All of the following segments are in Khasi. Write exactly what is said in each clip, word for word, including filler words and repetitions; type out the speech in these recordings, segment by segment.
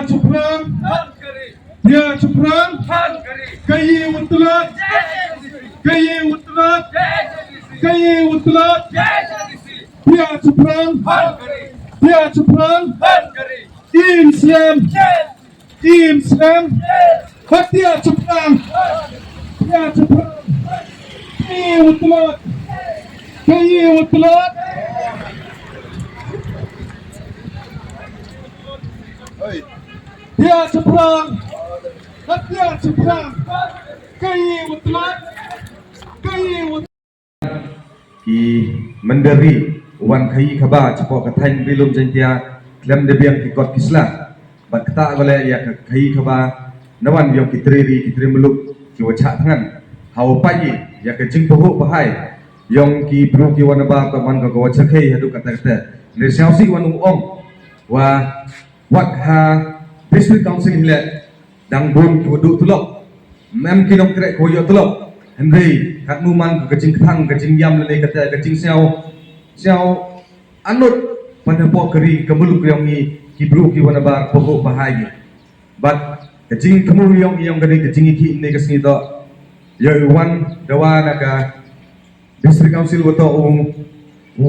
Chaphrang, Dia Chaphrang, Kayi Utlat, Kayi Utlat, Kayi Utlat, Dia Chaphrang, Dia Chaphrang, Team Slam, Team Slam, Dia Chaphrang, Dia Chaphrang, Kayi Utlat, Kayi Utlat. Dia Chaphrang, Dia Chaphrang, Kayi Utlat, Kayi Utlat. Ki mynder wan khaïi khaba chapoh ka thaiñ Ri Lum Jaiñtia khlem da biang ki kot ki sla. Bad kata ka leh ïa ka khaïi khaba na wan ïong ki tre ri ki tre muluk ki wa chah thngan. Ha u païi ïa ka jingpahuh pahai ïong ki bru ki wan nabar ka man ka wa chah khaïi haduh kata kata. Ne sngewsih wan u ong wa wat ha District Council hi leh dang bun ki wa duh tulop. Mem ki nongtrei ki wa ïoh tulop. Hynrei katno man ka jingkthang ka jingïam lane kata ka jingsngew sngewsih anut pan hapoh ka ri ka muluk ïong i ki bru ki wan nabar pahuh pahai. Bad ka jingthmu ïong i ïong ka ri ka jingïakhih ne ka sngi to ïoh i wan dawa na ka District Council wa to u u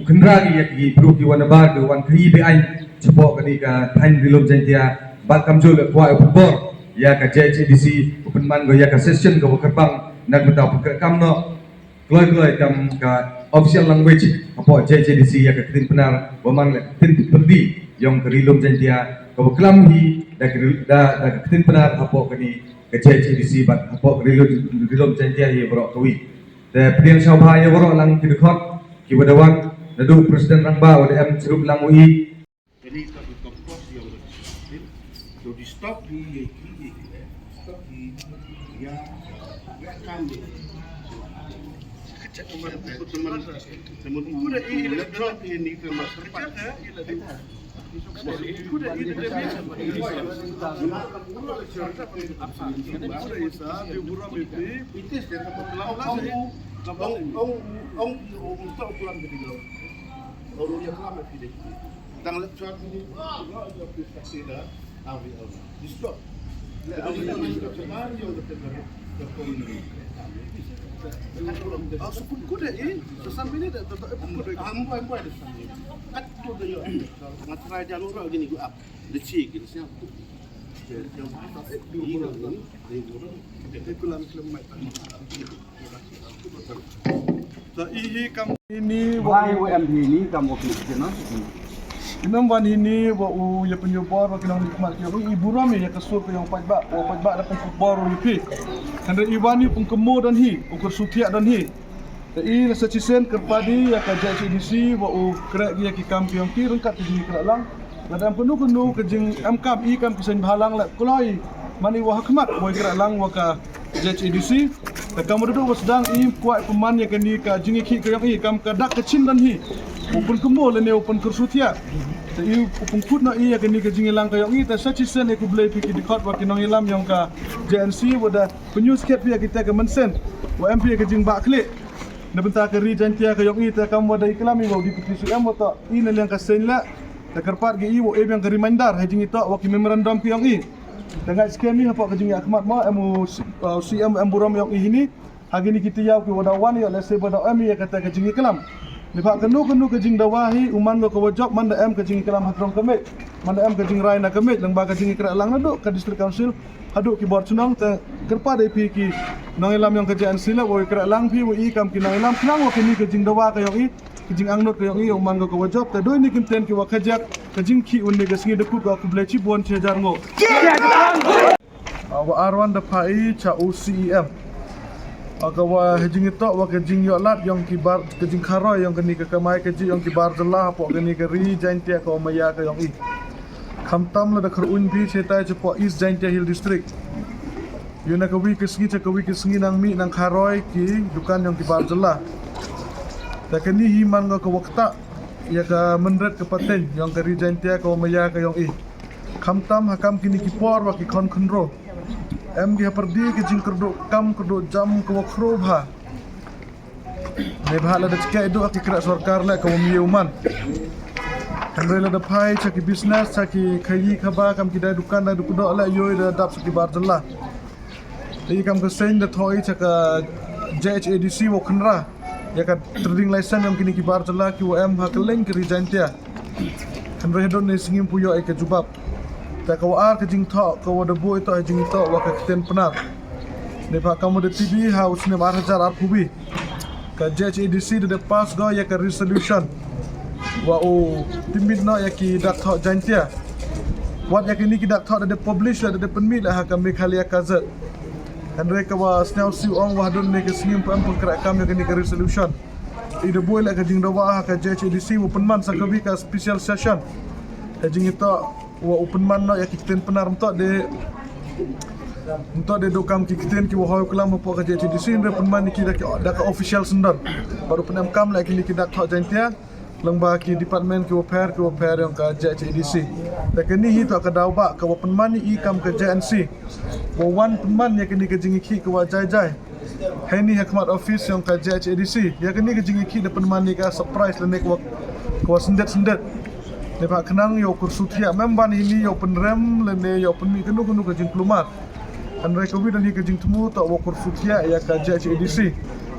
khynra ki ïa ki bru ki wan nabar ki wan khaïi beaiñ chapoh kani ka thaiñ Ri Lum Jaiñtia. Bad kamjooh le kwah u pynbor ïa ka J H A D C u pynman ko ïa ka session ka wa kyrpang na ka bynta u pynkhreh kam noh kloi kloi kam ka official language hapoh J H A D C ïa ka ktien Pnar wa man le ktien pyrdi ïong ka Ri Lum Jaiñtia ka wa klam hi da ka ri- da da ka ktien Pnar hapoh kani ka J H A D C bad hapoh ka Ri Lum Ri Lum Jaiñtia hi baroh kawi. Te pdiang sngewbha ïa waroh lang ki dkhot ki wa da wan naduh President Rangbah wa da em chirup lang u i. Kani ka ka pos ïa u da to di stop hi ïa ki ïa ki stop hi ïa ïa kam ni. Teman teman ku da i la drop hi ni ka master. Ta i hi kam ini wa u em hi ni kam wa klik jena. Imem wan ini wa u ya penyu bor wa kinong nikmat ki i burom ya ka sur ka yong paitba wa paitba da pengkut bor wa ipi. Hande i wan i pengkemo dan hi u kersutia dan hi. Ta i na sa chisen kerpadi ya ka J H A D C wa u krek ya ki kam ki yong ki rengkat ki jing krek lang. Lada em kenu kenu ka jing em kam i kam ki seng bhalang la kloi mani wa hakmat wa krek lang wa ka J H A D C. Ta kam wa dudu wa sedang i kwai peman ya kani ka jing i ki ka yong i kam ka dak ka chin dan hi. U pun kemo lane u pun kersutia. Ta i u pun kut na i ya kani ka jing i lang ka yong i ta sa chisen i ku blei pi ki dikot wa ki nong i lam yong ka J N C wa da penyu sket pi ya kita ka mensen wa em pi ya ka jing bak klik. Na bynta ka ri Jaiñtia ka yong i ta kam wa da i klam i wa u Deputy C M wa ta i na liang ka seng la. Ta kerpat ki i wa e biang ka reminder ha jing i ta wa ki memorandum ki yong i. Tengah skemi hapoh ka jingïakhmat mo em u C M em burom ïong i hini. Ha kini ki tiaw ki wada wan ïa lehse wada em ïa kata ka jingïaklam. Ni pha kanu kanu ka jingdawa hi u man ka wajop man da em ka jingïaklam ha trong ka mej. Man da em ka jingrai na ka mej lang ba ka jingïakra lang na duk ka district council. Haduh ki bor chnong te kyrpad ïa phi ki nongïalam ïong ka J N C la wa ïakra lang phi wa i kam ki nongïalam khnang wa kini ka jingdawa ka ïong i. Ka jingangnud ka ïong i u man ka wajop te doi ni kim ten ki wa khajak ka jingkhih u ni ka sngi da kut ka khublei chibun chi hajar ngo. Wa arwan da pha i cha u C E M. Ka wa ha jingïatoh wa ka jingïohlad ïong ki bar ka jingkharoi ïong kani ka kamai ka ji ïong ki bar jylla hapoh kani ka ri Jaiñtia ka wa maya ka ïong i. Khamtam la da kharuñ phi chetai chapoh East Jaiñtia Hill District. Ïa na ka wi ka sngi cha ka wi ka sngi nang mih nang kharoi ki dukan ïong ki bar jylla. Ta kani hi man ka ka wa ktah ïa ka mynret ka pateng ïong ka ri Jaiñtia ka wa maya ka ïong i. Khamtam ha kam kini ki por wa ki khon khynro. Em ki ha pyrdi ki jingkyrduh kam kyrduh jam ka wa khro bha. Ne bha la da chike duh ha ki kreh sorkar le ka wa mih u man. Hynrei lada phai sha ki business, sha ki khaïi khaba, kam ki dai dukan, dai dukan doh la ïoh da dap sha ki bar jylla. Te i kam ka seng da thoh i sha ka J H A D C wa khynra ïa ka trading license ïa kine ki bar jylla ki wa em ha ka leng ka Ri Jaintia. Hynrei hadon ne sngi ym pu ïoh ïa ka jubab. Te ka wa ar ka jingthoh ka wa da buh ïa ka jingthoh wa ka ktien Pnar. Ne pha kam wa da T V ha u snem ar hajar arphew wi. Ka J H A D C da dep pass go ïa ka resolution wa u pyntip noh ïa ki dak thoh Jaintia. Wat ïa kine ki dak thoh da dep publish la, da dep pynmih la ha ka Meghalaya Gazette. Hynrei ka wa sniaw siew ong wa hadon ne ka sngi ym pu em pynkreh kam ïa kine ka resolution. I da buh la ka jingdawa ha ka J H A D C wa pynman sa ka wi ka special session. Ka jingthoh wa u pynman noh ïa ki ktien Pnar mynta de mynta de do kam ki ktien ki wa hoi klam hapoh ka J H A D C, hynrei pynman ïa ki da ka official syndon. Bad u pynem kam la kine ki dak thoh Jaintia lang ba ki department ki wa pher ki wa pher ïong ka J H A D C. Da kane hi to ka daw ba ka wa pynman ïa i kam ka J N C wa wan pynman ïa kine ka jingïakhih ka wa jai jai. Hei ni ha khmat office ïong ka J H A D C. Ïa kane ka jingïakhih da pynman ïa ka surprise lane ka wa, ka wa syndet syndet. Ne pha khnang ïa u kur suthiah mem ban hi ni ïa u pynrem lane ïa u pynmih kano kano ka jingkulmar. Hynrei ka wi da ni ka jingthmu to wa kur suthiah ïa ka J H A D C.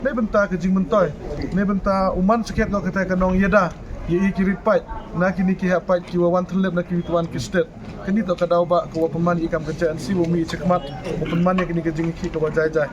Ne bynta ka jingmyntoi. Ne bynta u man sakhiat ko kata ka nong ïada. Ïa i ki rit pait. Na kine ki heh pait ki wa wan thyllep na ki wi ki wan ki stet. Kane to ka daw ba ka wa pynman ïa i kam ka J N C wa mih i chakhmat. Wa pynman ïa kane ka jingïakhih ka wa jai jai.